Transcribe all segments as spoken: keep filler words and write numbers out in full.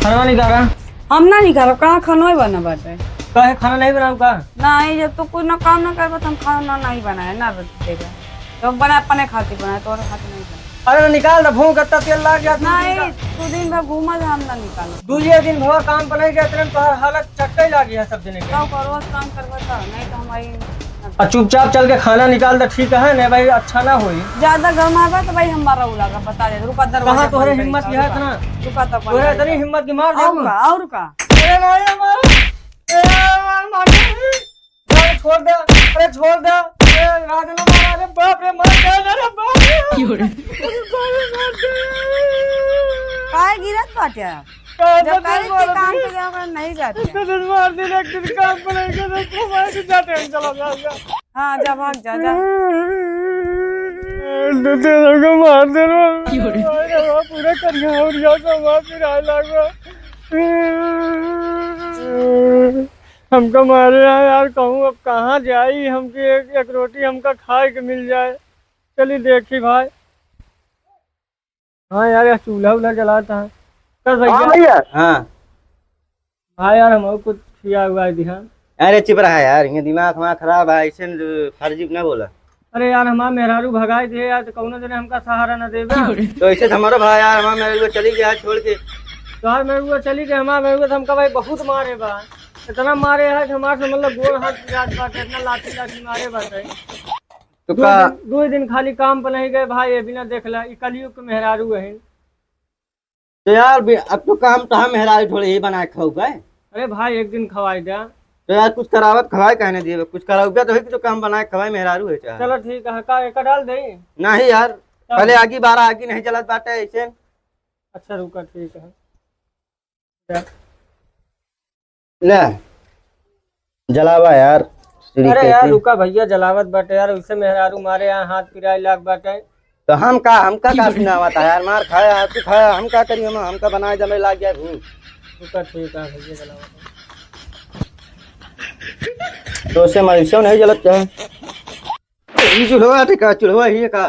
खाना निकाला। हम ना निकालब, कहाँ खाना ही बना बाटे? काहे, खाना नहीं बनाऊ का? नहीं, जब तू कुछ ना काम ना करबा, तो हम खाना नहीं बनाए, ना देबे। तो बना, अपने खातिर बनाए, तोरे खातिर नहीं बनाए। अरे, निकाल दे, भूख, इतना तेल लाग गया, दू दिन नहीं, का। तू दिन भर घूमा जा, हम ना निकालब। दूसरे दिन भवा काम पर नहीं गए, इतने में तोहार हालत चक्के लागी है सब जने के। तो करो, काम करबा तो, नहीं तो हमारी आ चुपचाप चल के खाना निकाल दे, ठीक है, नहीं भाई, अच्छा ना होई। ज्यादा गरमाबा तो भाई हमारा उलागा, बता दे, रुका, दरवाजा कहाँ तोहरे बंद करी, हिम्मत की है रुका, इतना? रुका तो बंद तोहरे करी। इतनी हिम्मत की मार दे और तू। का, और का? अरे नहीं, मार। ए, मार, मार। अरे छोड़ दे, अरे छोड़ दे। अरे राजना मार, अरे बाप रे, मार दे, अरे बाप रे। क्यों रे? अरे बाप रे, मार दे। काहे गिरत बाटे? जब कहे कि काम पे जाओ, नहीं जाते। तो दिन मार दिन, एक दिन काम पर नहीं करते, मार के जाते हैं, चलो, जाओ, जाओ। हाँ, जा, भाग जा, जा। दे दे, हमका मार दे रे। क्यों रे? अरे, वो पूरा करिया और यहाँ से मार फिर आए लागो। हमका मारे हैं यार, कहूँ अब कहाँ जाई, हमके एक, एक रोटी हमका खाए के मिल जाए। चली देखी भाई। हाँ यार, यह चूल्हा उल्हा जलाता है। कर भैया। हाँ भैया। हाँ। हाँ यार, हम कुछ खिया हुआ है दिहा। अरे चुप रहा यार, ये दिमाग हमारा खराब है, ऐसे न फर्जी ना बोला। अरे यार, हमार मेहरारू भगाई दे यार, तो कौनो जने हमका सहारा ना देबे। तो ऐसे तो हमारो भाई यार, हमार मेहरारू चली गया छोड़ के। तो यार मेहरारू चली गई, हमार मेहरारू तो हमका भाई बहुत मारे बा, इतना मारे है कि हमार से मतलब गोड़ हाथ पिरात बाटे, इतना लाठी लाठी मारे बाटे। तो दो का दिन, दो दिन खाली काम पर नहीं गए भाई, ये बिना देख ला, ई कलयुग के मेहरारू है। तो यार बे-, अब तो काम तो हम मेहरारू थोड़े ही बनाए खाऊ का। अरे भाई, एक दिन खवाई दे। तो यार कुछ करावत खवाए कहने दिए, कुछ कराऊ का तो है कि तो काम बनाए खवाए, मेहरारू है चाहे। चलो ठीक है, का एक डाल दे? नहीं यार, तब? पहले आगी बारह, आगी नहीं जलत बाटे ऐसे। अच्छा रुका, ठीक है। ले, जलावा यार। अरे यार, रुका भैया, जलावत बाटे यार, उसे मेहरारू मारे यहाँ हाथ पिराए लाग बाटे। तो हम का, हमका का सुनावत है यार, मार खाया, तू खाया, हम का करी, हम, हमका बनाए जमे लाग जाए भूख। रुका, ठीक है भैया, जलावत। तो उसे मार, इसे नहीं जलत क्या है? ई चूल्हा टिका, चूल्हा ही का?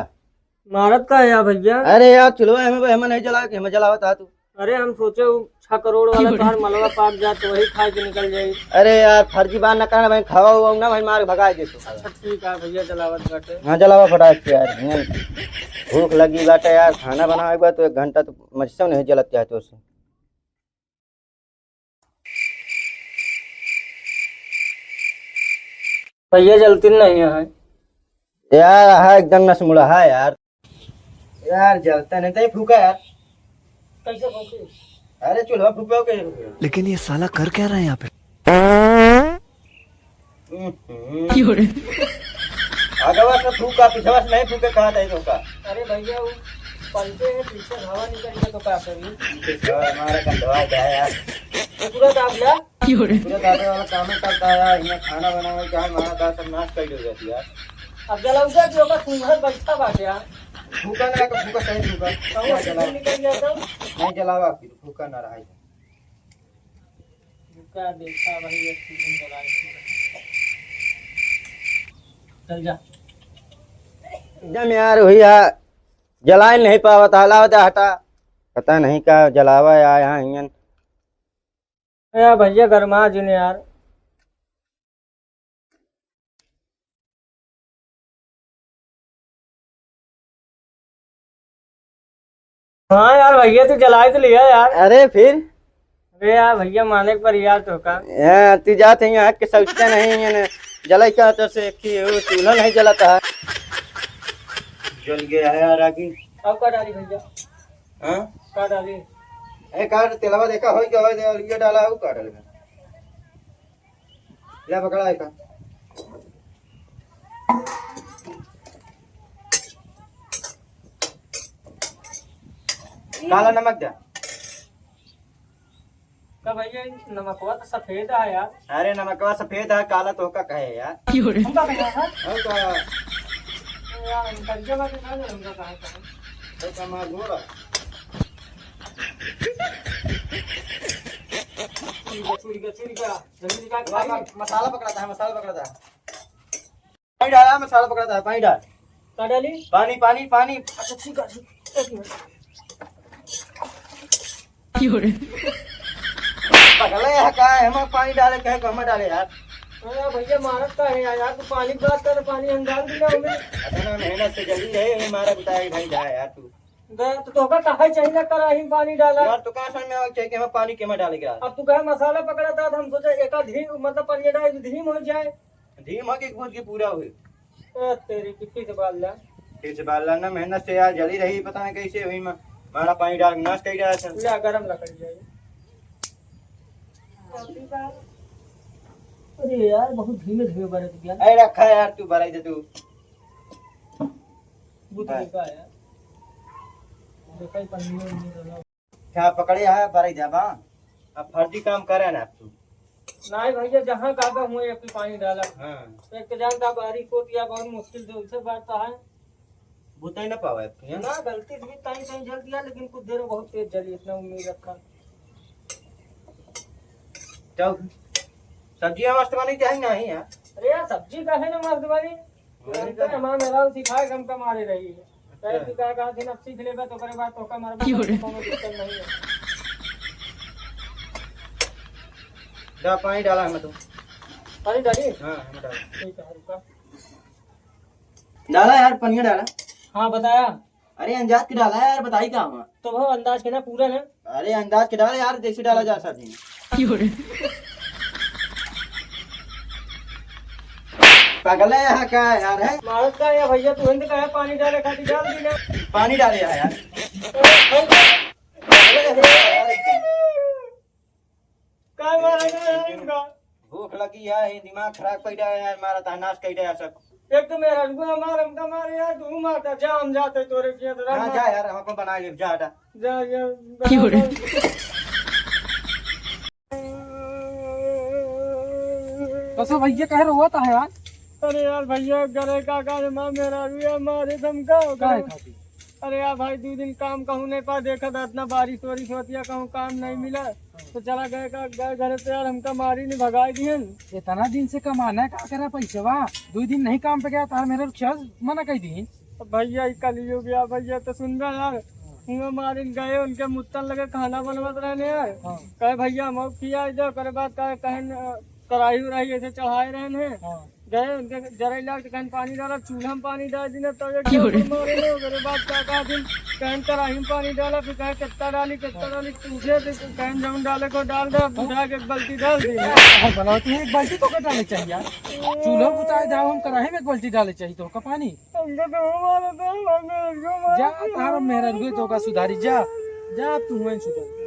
मारत का है यार भैया? अरे यार, चूल्हा हमें, हमें नहीं जला के, हमें जलावत है तू। अरे हम सोचे उ छह करोड़ वाला तोहार मलवा पाक जात तो वही खाए के निकल जाई। अरे यार, फर्जी बात ना करना भाई, खावा हुआ ना भाई, मार भगाए दे तू। अच्छा ठीक है भैया, जलावत बाटे। हाँ, जलावा फटाक से यार, हियाँ भूख लगी बाटे यार, खाना बनावे के बाद तो एक घंटा तो मच्छर नहीं जलत जाए तो उससे। भैया जलती नहीं है। यार, हाँ, एकदम नस मुड़ा है यार। यार, जलता नहीं, तई फूका यार। कैसे फूकी? अरे, चूल्हा फूके हो, कैसे फूके? लेकिन ये साला कर क्या रहा है यहाँ पे? हम्म। क्यों रे? आगवा से फूका, पिछवा से नहीं फूके, कहा था तो का? अरे भैया, वो पलटे हैं, पीछे हवा निकल गया तो क्या करी? पीछे हवा हमारा कंधवा क्या है यार? पूरा दाब लिया। क्यों रे? पूरा दाबे वाला काम ही करता है यार, यहाँ खाना बनावे क्या है, हमारा का सब नाश कर दे जाती यार। अब जलाऊ क्या कि ओकर सुंघत बैठा बाटे यार। फूका ना, का फूका सही फूका। कहूँ क्या से जलावा? निकल गया तो? नहीं जलावा, फिर फूका ना रहा है। फूका देखा भाई, एक सीजन जला के। चल जा। एकदम यार, वही यार, जलाए नहीं पावत, हलावा दे हटा। पता नहीं का जलावा या यहाँ हियन। ए भैया, गरमा जिन यार। हाँ यार, भैया तू जलाए तो लिया यार। अरे फिर? अरे यार भैया, माने पर यार तो का। हाँ, तू जात है यहाँ के सोचता नहीं है ना, जलाई का तो से कि वो चूल्हा नहीं जलाता है। जल गया है यार आगे। अब का डाली भैया? हाँ? का डाली? ए, का तेलवा देखा होई के होई दे, और ये डाला, वो का डाली? ले पकड़ा एका। काला नमक दे। का भैया, नमकवा तो सफेद है यार। अरे नमकवा सफेद है, काला तो का कहे यार। क्यों रे? हम का कहे यार? हम का? यार, हम करिया बाटे ना, हम का कहे कहे? तो का मार गोड़ा। चुरी का, चुरी का, चुरी का। जल्दी निकाल, वाह, खाई। वाह, मसाला पकड़ा था, मसाला पकड़ा था। पानी डाला, मसाला पकड़ा था, पानी डाल। का डाली? पानी, पानी, पानी। अच्छा, ठीक है, ठीक। एक मिनट। क्यों रे? चले यहाँ का है, हम पानी डाले कहे को हम डाले यार। अरे भैया, मारत का है यार, यार तू पानी की बात कर, पानी हम डाल दिया हमें। इतना मेहनत से जल्दी रहे, हमें मारा बताए भाई जा यार तू। दे, तो तोहका काहे चाहिए ना कराही में पानी डाला? यार, तो का समझ में आवे चाहिए कि हमें पानी के में डाले के यार? अब तू कहे मसाला पकड़ा था, तो हम सोचे एक आध धीम, मतलब, पानी डाल, धीम हो जाए। धीम हो के भूत की पूरा हुई। ए, तेरी की फिर से बाल ला। फिर से बाल ला ना, मेहनत से यार, जली रही, पता नहीं कैसे हुई, मा-, मारा पानी डाल के नाश कर रहा था। ले, गरम लकड़ी है। अरे यार, बहुत धीमे धीमे बरत गया। अरे रखा यार, तू बराई दे तू। भूत बस। निकाल यार। देखा ही पन्नी उन्नी डाला। क्या पकड़े है, बराई दे बा। अब फर्जी काम करे ना तू। नहीं भैया, जहाँ का बा हुए एक ही पानी डाला। हाँ। एक तो जानता बारिश होती है, बहुत मुश्किल से उसे बात तो है। बुताई ना पावा है तू, हैं? ना, गलती से भी ताई ताई जल दिया, लेकिन कुछ देर में बहुत तेज जली, इतना उम्मीद रखा। तो सब्जियाँ मस्त बनी चाहे नहीं यार? अरे यार, सब्जी का है ना मस्त बनी। वही हम तो तो। हमारा मेहरारू सिखाए, हम कमारे रही है। अच्छा। कहे कि का, का दिन अब सीख लेबे तो ओकरे बाद तो का मारबे क्यों रे? कोनो दिक्कत नहीं है। जा पानी डाला हमें तो। पानी डाली? हाँ, हमें डाला। ठीक है, रुका। डाला यार, पनिया डाला। हाँ, बताया। अरे अंदाज के डाला यार, बताई का हम? तो वो अंदाज के ना पूरा ना। अरे अंदाज के डाला यार, जैसे डाला जा सब्जी में। क्यों रे? पागल है यहाँ का यार, है? मारत का है भैया, तू हिंद का है, पानी डाले खातिर डाल दी ना। पानी डाले है यार। ए, भाई, का मारा ना यार इनका? भूख लगी है, ये दिमाग खराब कर दिया है यार, मारा था नाश कर दिया सब। एक तो मेरा रुआ मार, हमका मारे यार, तू मारता, जा हम जाते तोरे किया तो हाँ, राम जा यार, हम अपन बना ले, जा हटा। जा, जा, क्यों रे? तो सब भैया कह रहे होता है यार। अरे यार भैया, घरे का का माँ मेरा रुआ मारे हमका। काहे खातिर? अरे यार भाई, दो दिन काम कहूँ नहीं पा, देखा था इतना बारिश वारिश होती है, कहूँ काम नहीं मिला, तो चला गए का, गए घरे तो यार हमका मारी नहीं भगाई दिहन। इतना दिन से कमाना है, का करा पैसवा? दो दिन नहीं काम पे गया, तार मेरे रिक्शा मना कर दी। अब भैया, ई कलयुग यार, भैया तो सुन रहा यार, हुआ मारिन गए, उनके मुत्तन लगे खाना बनवत रहने यार। हाँ। कहे भैया, हम और खिया दे, ओकरे बाद कहे, कहन, अ, कराही उराही ऐसे चढ़ाए रहने। हाँ। गए उनके जरे लाग तो कहन पानी डाला, चूल्हा में पानी डाल दीना, तब एक क्यों रे? जगह मारे ने, ओकरे बाद का कहा दिन कहन कराही में पानी डाला, फिर कहे कितना डाली, कितना डाली, पूछे तो कहन जौन डाले को डाल दे, बुझा के एक बाल्टी डाल दी। हाँ, बनाओ, तू एक बाल्टी तो का डाले चाहिए यार। चूल्हा बुताए जाओ, हम कराही में एक बाल्टी डाले चाहिए तो का पानी। हमको तो मारा था, हमको मारा जा, था। तार मेहरा रुए तो का सुधारी, जा, जा, तू हुए सुधार।